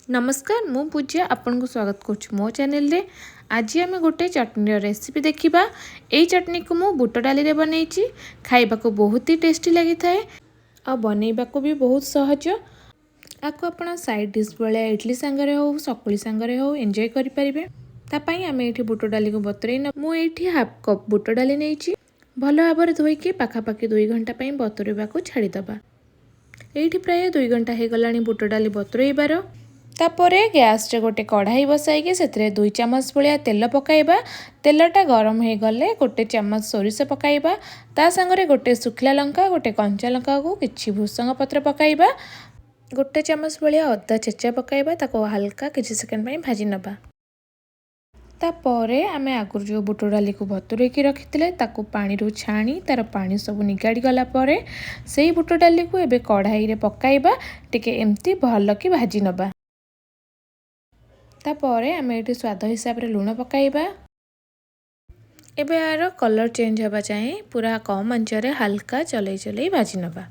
ନମସ୍କାର, ମୁଁ ପୂଜା ଆପଣଙ୍କୁ ସ୍ୱାଗତ କରୁଛି ମୋ ଚ୍ୟାନେଲରେ। ଆଜି ଆମେ ଗୋଟେ ଚଟଣିର ରେସିପି ଦେଖିବା। ଏଇ ଚଟଣିକୁ ମୁଁ ବୁଟ ଡାଲିରେ ବନେଇଛି। ଖାଇବାକୁ ବହୁତ ହି ଟେଷ୍ଟି ଲାଗିଥାଏ ଆଉ ବନେଇବାକୁ ବି ବହୁତ ସହଜ। ଆକୁ ଆପଣ ସାଇଡ଼୍ ଡିସ୍ ଭଳିଆ ଇଡ଼ଲି ସାଙ୍ଗରେ ହେଉ, ସକୁଳି ସାଙ୍ଗରେ ହେଉ ଏନ୍ଜୟ କରିପାରିବେ। ତା ପାଇଁ ଆମେ ଏଇଠି ବୁଟ ଡାଲିକୁ ବତୁରେଇ। ମୁଁ ଏଇଠି ହାଫ୍ କପ୍ ବୁଟ ଡାଲି ନେଇଛି। ଭଲ ଭାବରେ ଧୋଇକି ପାଖାପାଖି 2 ଘଣ୍ଟା ପାଇଁ ବତୁରେଇବାକୁ ଛାଡ଼ିଦେବା। ଏଇଠି ପ୍ରାୟ 2 ଘଣ୍ଟା ହେଇଗଲାଣି ବୁଟ ଡାଲି ବତୁରେଇବାର। ତାପରେ ଗ୍ୟାସରେ ଗୋଟେ କଢ଼ାଇ ବସାଇକି ସେଥିରେ 2 ଚାମଚ ଭଳିଆ ତେଲ ପକାଇବା। ତେଲଟା ଗରମ ହେଇଗଲେ ଗୋଟେ ଚାମଚ ସୋରିଷ ପକାଇବା। ତା ସାଙ୍ଗରେ ଗୋଟେ ଶୁଖିଲା ଲଙ୍କା, ଗୋଟେ କଞ୍ଚା ଲଙ୍କାକୁ କିଛି ଭୃସଙ୍ଗ ପତ୍ର ପକାଇବା। ଗୋଟେ ଚାମଚ ଭଳିଆ ଅଦା ଛେଚା ପକାଇବା। ତାକୁ ହାଲକା କିଛି ସେକେଣ୍ଡ ପାଇଁ ଭାଜି ନେବା। ତାପରେ ଆମେ ଆଗରୁ ଯେଉଁ ବୁଟ ଡାଲିକୁ ବତୁରେଇକି ରଖିଥିଲେ, ତାକୁ ପାଣିରୁ ଛାଣି ତାର ପାଣି ସବୁ ନିଗାଡ଼ି ଗଲା ପରେ ସେଇ ବୁଟ ଡାଲିକୁ ଏବେ କଢ଼ାଇରେ ପକାଇବା। ଟିକେ ଏମିତି ଭଲକି ଭାଜି ନେବା। ତାପରେ ଆମେ ଏଇଠି ସ୍ୱାଦ ହିସାବରେ ଲୁଣ ପକାଇବା। ଏବେ ଏହାର କଲର୍ ଚେଞ୍ଜ ହେବା ଯାଏଁ ପୁରା କମ୍ ଆଞ୍ଚରେ ହାଲକା ଚଲେଇ ଚଲେଇ ଭାଜି ନେବା।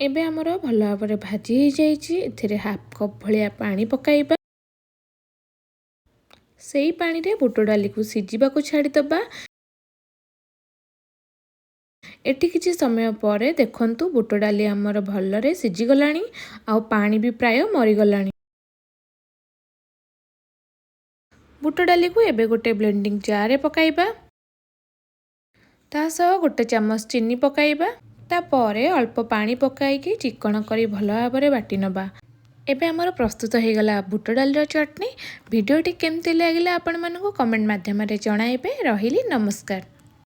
ଏବେ ଆମର ଭଲ ଭାବରେ ଭାଜି ହେଇଯାଇଛି। ଏଥିରେ ହାଫ୍ କପ୍ ଭଳିଆ ପାଣି ପକାଇବା। ସେଇ ପାଣିରେ ବୁଟ ଡାଲିକୁ ସିଝିବାକୁ ଛାଡ଼ିଦେବା। ଏଠି କିଛି ସମୟ ପରେ ଦେଖନ୍ତୁ, ବୁଟ ଡାଲି ଆମର ଭଲରେ ସିଝିଗଲାଣି ଆଉ ପାଣି ବି ପ୍ରାୟ ମରିଗଲାଣି। ବୁଟ ଡାଲିକୁ ଏବେ ଗୋଟେ ବ୍ଲେଣ୍ଡିଂ ଜାର୍ରେ ପକାଇବା। ତା ସହ ଗୋଟେ ଚାମଚ ଚିନି ପକାଇବା। ତାପରେ ଅଳ୍ପ ପାଣି ପକାଇକି ଚିକଣ କରି ଭଲ ଭାବରେ ବାଟି ନେବା। ଏବେ ଆମର ପ୍ରସ୍ତୁତ ହେଇଗଲା ବୁଟ ଡାଲିର ଚଟଣି। ଭିଡ଼ିଓଟି କେମିତି ଲାଗିଲା ଆପଣମାନଙ୍କୁ କମେଣ୍ଟ ମାଧ୍ୟମରେ ଜଣାଇବେ। ରହିଲି, ନମସ୍କାର।